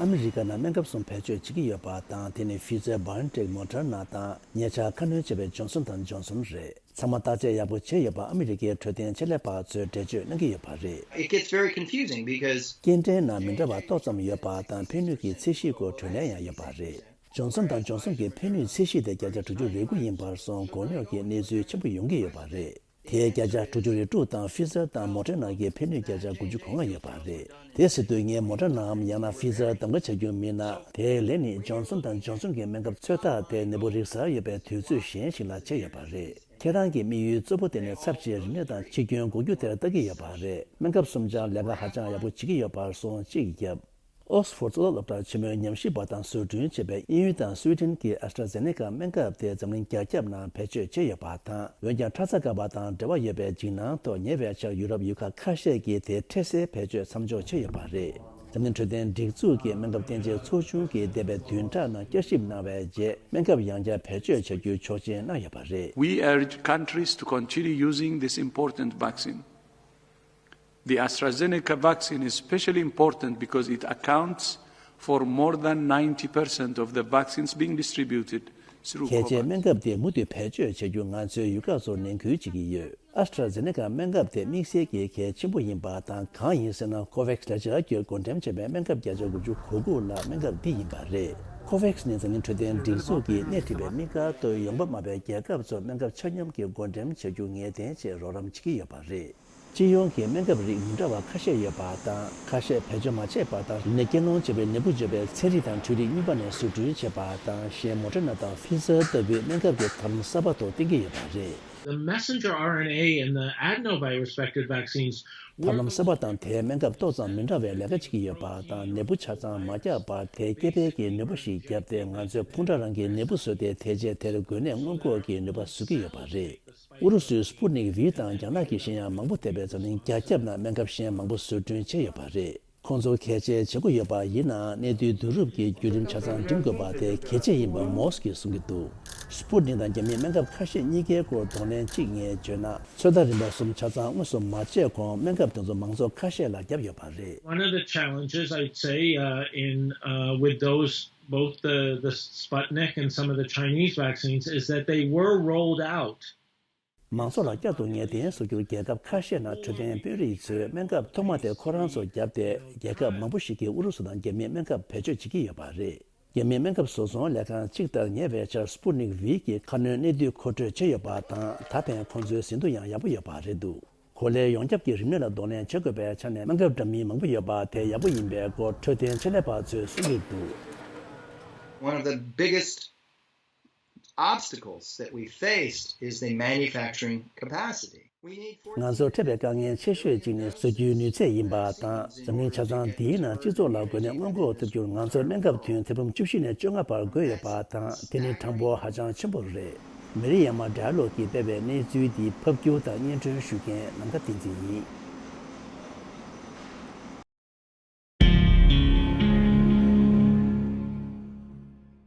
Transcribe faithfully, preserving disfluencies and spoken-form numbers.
ཨ་མི་རི་ཀ་ནང་སྨན་ཁབ་གསུམ་བེད་སྤྱོད་བྱེད་ཀྱི་ཡོད་པ་དང་། དེ་ནི་Pfizer-BioNTech། Moderna་དང་། ཉེ་ཆར་ཁ་སྣོན་བྱས་པའི་Johnson and Johnson་རེད། ཚང་མ་བརྟག་དཔྱད་ཡག་པོ་བྱས་ཡོད་པ་ཨ་མི་རི་ཀའི་འཕྲོད་བསྟེན་ཆེད་ལས་པ་ཚོས་འགྲེལ་བརྗོད་གནང་གི་ཡོད་པ་རེད། It gets very confusing because སྐྱེལ་འདྲེན་ནང་མི་འདྲ་བ་ཏོག་ཙམ་ཡོད་པ་དང་། ཕན་ནུས་ཀྱི་ཚད་གཞི་སྐོར་གྲོས་གླེང་ཡང་ཡོད་པ་རེད། Johnson and Johnson་གྱི་ཕན་ནུས་ཚད་གཞི་དེ་བརྒྱ་ཆ་དྲུག་ཅུ་རེ་དགུ་ཡིན་པར་སོང་། མགོ་རྙོག་གི་གནས་ཚུལ་ཆེན་པོ་ཡོང་གི་ཡོད་པ་རེད། དེའི་བརྒྱ་ཆ་དྲུག་ཅུ་རེ་དྲུག་དང་Pfizer་དང་Moderna་གི་ཕན་ནུས་བརྒྱ་ཆ་དགུ་ཅུ་གོ་ལྔ་ཡོད་པ་རེད། དེ་ཟེར་དུས་ངས་Moderna་འམ་ཡང་ན་Pfizer་གདམ་ག་བྱ་རྒྱུ་མིན་ན། དེའི་ལན་ནི་Johnson and Johnson་གྱི་སྨན་ཁབ་ཚོད་ལྟ་དེ་ནད་འབུ་རིགས་གསར་ཡོད་པའི་དུས་ཚོད་གཞན་ཞིག་ལ་བྱས་ཡོད་པ་རེད། ཁྱེད་རང་གི་དམིགས་ཡུལ་གཙོ་བོ་དེ་ནི་ཚབས་ཆེའི་རིམས་ནད་དང་འཆི་སྐྱོན་འགོག་རྒྱུ་དེར་ལྟ་གི་ཡོད་པ་རེད། སྨན་ཁབ་གསུམ་ཆར་ལས་ཀ་ཧ་ཅང་ཡག་པོ་བྱེད་ཀྱི་ཡོད་པར་སོང་གཅིག་བརྒྱབ། Oxford་གཙུག་ལག་སློབ་གྲྭ་ཆེན་མོའི་ཉམས་ཞིབ་པ་དང་བཟོ་སྐྲུན་བྱས་པའི་དབྱིན་ཡུལ་དང་Sweden་གྱི་AstraZeneca་སྨན་ཁབ་དེ་འཛམ་གླིང་རྒྱ་ཁྱབ་ནང་བེད་སྤྱོད་བྱས་ཡོད་པ་དང་། འོན་ཀྱང་ཁྲག་རྩ་བཀག་པ་དང་འབྲེལ་བ་ཡོད་པའི་འཇིགས་སྣང་ཐོག་ཉེ་བའི་ཆར་ཡུ་རོབ་ཡུལ་ཁག་ཁ་ཤས་ཀྱིས་དེ་འཕྲལ་སེལ་བེད་སྤྱོད་མཚམས་འཇོག་བྱས་ཡོད་པ་རེད། འཛམ་གླིང་འཕྲོད་བསྟེན་སྒྲིག་འཛུགས་ཀྱི་སྨན་ཁབ་བསྟེན་ཆེད་ཚོགས་ཆུང་གིས་འདས་པའི་བདུན་ཕྲག་ནང་བསྐྱར་ཞིབ་གནང་བའི་རྗེས། སྨན་ཁབ་ཡང་བསྐྱར་བེད་སྤྱོད་བྱ་རྒྱུའི་ཆོག་མཆན་གནང་ཡོད་པ་རེད། We urge countries to continue using this important vaccine. The AstraZeneca vaccine is especially important because it accounts for more than ninety percent of the vaccines being distributed through COVAX. གལ་ཆེའི་སྨན་ཁབ་དེ་མུ་མཐུད་བེད་སྤྱོད་བྱ་རྒྱུ་ང་ཚོའི་ཡུལ་ཁག་ཚོར་ནན་སྐུལ་བྱེད་ཀྱི་ཡོད། AstraZeneca་སྨན་ཁབ་དེ་དམིགས་བསལ་གྱི་གལ་ཆེན་པོ་ཡིན་པ་དང་། གང་ཡིན་ཟེར་ན། COVAX་ལས་འཆར་གྱིས་བགོ་འགྲེམས་བྱས་པའི་སྨན་ཁབ་བརྒྱ་ཆ་དགུ་ཅུ་གོ་དགུ་ལ་སྨན་ཁབ་འདི་ཡིན་པ་རེད། COVAX་ནི་འཛམ་གླིང་འཕྲོད་བསྟེན་སྒྲིག་འཛུགས་ཀྱིས་སྣེ་ཁྲིད་པའི་དམིགས་བཀར་དུ་ཡོང་འབབ་དམའ་བའི་རྒྱལ་ཁབ་ཚོར་སྨན་ཁབ་ཆ་སྙོམས་ཀྱིས་བགོ་འགྲེམས་བྱ་རྒྱུ་ངེས་གཏན་ཆེད་རོགས་རམ་བྱེད་ཀྱི་ཡོད་པ་རེད། སྤྱི་ཡོངས་ཀྱི་སྨན་ཁབ་རིགས་མི་འདྲ་བ་ཁ་ཤས་ཡོད་པ་དང་། ཁ་ཤས་བེད་སྤྱོད་མ་བྱས་པ་དང་། རིམས་ནད་རྐྱེན་སློང་བྱེད་པའི་ནད་འབུ་བརྗོད་པའི་ཚན་རིག་དང་འཕྲུལ་རིག་གཉིས་པ་ནས་བཟོ་སྐྲུན་བྱས་པ་དང་། གཞན་Moderna་དང་Pfizer་ལྟ་བུའི་སྨན་ཁབ་ཀྱི་ཐབས་ལམ་གསར་པ་ཐོག་བསྟེན་གྱི་ཡོད་པ་རེད། The messenger R N A and the adenovirus vectored vaccines. Thalam saba tang the menkap tok tsang minra ve leka chiki yopa tang nebu cha tsang ma kya pa the kepe ki nebu shi gyap te ngan zwe pungta rang ki nebu so te the je ter gune ngon ko ki nebu suki yopa re. Urusu Sputnik V tang jana ki shinya mangbu te be zaning kya kyap na menkap shinya mangbu su tun che yopa re. ཁོང་ཚོ་གལ་ཆེའི་བྱེད་སྒོ་ཡོད་པ་ཡིན་ནའང་། གནས་དུས་བསྡུ་རུབ་ཀྱི་བརྒྱུད་རིམ་ཆ་ཚང་འགྲིམ་དགོས་པ་དེ་གལ་ཆེ་ཡིན་པ་མོས་ཀྱིས་གསུང་གི་འདུག Sputnik དང་རྒྱ་མིའི་སྨན་ཁབ་ཁ་ཤས་གཉིས་ཀའི་སྐོར་གདོང་ལེན་གཅིག་ངས་བརྗོད་ན། ཚོད་ལྟ་རིམ་པ་གསུམ་ཆ་ཚང་དངོས་སུ་མ་བྱས་གོང་སྨན་ཁབ་དེ་ཚོ་མང་ཚོགས་ཁ་ཤས་ལ་བརྒྱབ་ཡོད་པ་རེད། One of the challenges, I'd say, uh, in uh, with those both the the Sputnik and some of the Chinese vaccines is that they were rolled out. མང་ཚོགས་ལ་བསྐྱར་དུ་ངེས་གཏན་བཟོ་རྒྱུར་རྒྱལ་ཁབ་ཁ་ཤས་ནང་འཕྲོད་བསྟེན་དཔོན་རིགས་ཚོས་སྨན་ཁབ་ཐོག་མ་དེ་ཁོ་རང་ཚོར་བརྒྱབ་སྟེ། རྒྱལ་ཁབ་མང་པོ་ཞིག་གིས་ཨུ་རུ་སུ་དང་རྒྱ་མིའི་སྨན་ཁབ་བེད་སྤྱོད་བྱེད་ཀྱི་ཡོད་པ་རེད། རྒྱ་མིའི་སྨན་ཁབ་བཟོ་ཚོང་ལས་ཁང་གཅིག་ལྟར། ཉེ་བའི་ཆར་Sputnik V གི་ཁ་སྣོན་གནས་དུས་མཁོ་སྤྲོད་བྱས་ཡོད་པ་དང་། ད་ཕན་ཁོང་ཚོའི་ཟིན་ཐོ་ཡང་ཡག་པོ་ཡོད་པ་རེད་འདུག་གོ་ལའི་ཡོངས་ཁྱབ་ཀྱི་རིམས་ནད་ལ་གདོང་ལེན་བྱེད་དགོས་པའི་ཆ་ནས་སྨན་ཁབ་འདྲ་མིན་མང་པོ་ཡོད་པ་དེ་ཡག་པོ་ཡིན་པའི་སྐོར་འཕྲོད་བསྟེན་ཆེད་ལས་པ་ཚོས་གསུང་གི་འདུག One of the biggest obstacles that we faced is the manufacturing capacity. We need ང་ཚོར་འཕྲད་པའི་དཀའ་ངལ་ཆེ་ཤོས་གཅིག་ནི་བཟོ་རྒྱུའི་ནུས་ཚད་ཡིན་པ་དང་། འཛམ་གླིང་ཆ་ཚང་འདིའི་ནང་སྤྱི་ཚོགས་ལ་དགོས་གནས་སྔོན་འགོག་ཐུབ་རྒྱུར་ང་ཚོར་སྨན་ཁབ་ཐུན་ཐེར་འབུམ་བཅུ་བཞི་ནས་བཅོ་ལྔ་བར་དགོས་ཡོད་པ་དང་། དེ་ནི་གྲངས་འབོར་ཧ་ཅང་ཆེན་པོ་རེད། མེ་རི་ཡ་མ་ཌ་ཡ་ལོག་གིས་སྤེལ་བའི་གནས་ཚུལ་འདི་ཕབ་སྒྱུར་དང་སྙན་སྒྲོན་ཞུ་མཁན་ནམ་མཁའ་བསྟན་འཛིན་ཡིན།